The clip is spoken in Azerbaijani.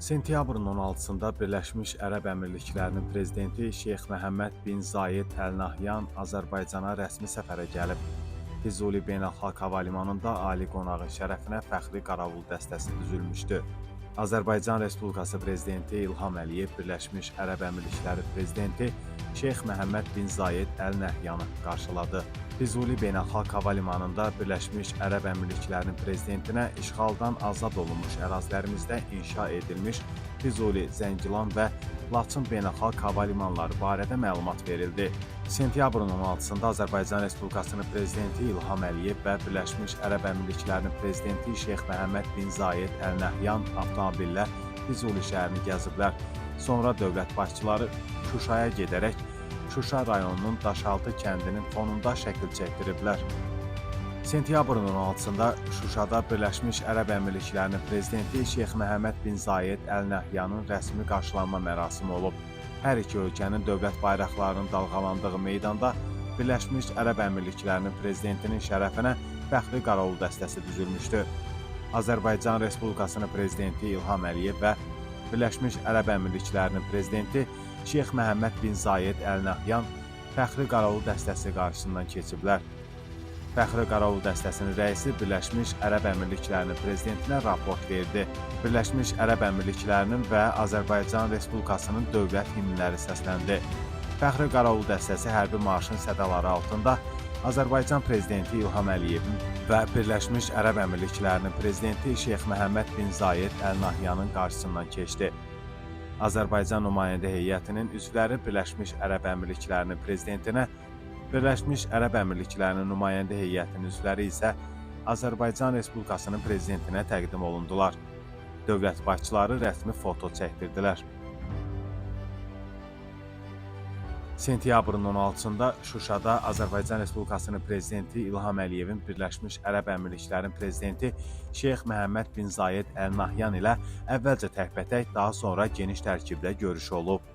Sentyabrın 16-sında Birləşmiş Ərəb Əmirliklərinin prezidenti Şeyx Məhəmməd bin Zayed Əl Nahyan Azərbaycana rəsmi səfərə gəlib. Füzuli Beynəlxalq Hava Limanında ali qonağın şərəfinə fəxri qaravul dəstəsi düzülmüşdü. Azərbaycan Respublikası prezidenti İlham Əliyev Birləşmiş Ərəb Əmirlikləri prezidenti Şeyx Məhəmməd bin Zayed Əl Nəhyanı qarşıladı. Füzuli Beynəlxalq Hava Limanında Birləşmiş Ərəb Əmirliklərinin prezidentinə işğaldan azad olunmuş ərazilərimizdə inşa edilmiş Füzuli, Zəngilan və Laçın beynəlxalq hava limanları barədə məlumat verildi. Sentyabrın 16-sında Azərbaycan Respublikasının prezidenti İlham Əliyev və Birləşmiş Ərəb Əmirliklərinin prezidenti Şeyx Məhəmməd bin Zayed Əl Nəhyan avtomobillə Füzuli şəhərini gəziblər. Sonra dövlət başçıları Şuşaya gedərək Şuşa rayonunun Daşaltı kəndinin fonunda şəkil çəkdiriblər. Sentyabrın 16-sında Şuşada Birləşmiş Ərəb Əmirliklərinin prezidenti Şeyx Məhəmməd bin Zayed Əl Nəhyanın rəsmi qarşılanma mərasimi olub. Hər iki ölkənin dövlət bayraqlarının dalğalandığı meydanda Birləşmiş Ərəb Əmirliklərinin prezidentinin şərəfinə fəxri qaravul dəstəsi düzülmüşdü. Azərbaycan Respublikasının prezidenti İlham Əliyev və Birləşmiş Ərəb Əmirliklərinin prezidenti Şeyx Məhəmməd bin Zayed Əl Nəhyan fəxri qaravul dəstəsi qarşısından keçiblər. Fəxri Qaravul dəstəsinin rəisi Birləşmiş Ərəb Əmirliklərinin prezidentinə raport verdi. Birləşmiş Ərəb Əmirliklərinin və Azərbaycan Respublikasının dövlət himnləri səsləndi. Fəxri Qaravul dəstəsi hərbi marşın sədaları altında Azərbaycan prezidenti İlham Əliyevin və Birləşmiş Ərəb Əmirliklərinin prezidenti Şeyx Məhəmməd bin Zayed Əl Nahyanın qarşısından keçdi. Azərbaycan nümayəndə heyətinin üzvləri Birləşmiş Ərəb Əmirliklərinin prezidentinə, Birləşmiş Ərəb Əmirliklərinin nümayəndə heyətinin üzvləri isə Azərbaycan Respublikasının prezidentinə təqdim olundular. Dövlət başçıları rəsmi foto çəkdirdilər. Sentyabrın 16-sında Şuşada Azərbaycan Respublikasının prezidenti İlham Əliyevin Birləşmiş Ərəb Əmirliklərinin prezidenti Şeyx Məhəmməd bin Zayed Əl Nahyan ilə əvvəlcə təkbətək, daha sonra geniş tərkibdə görüşü olub.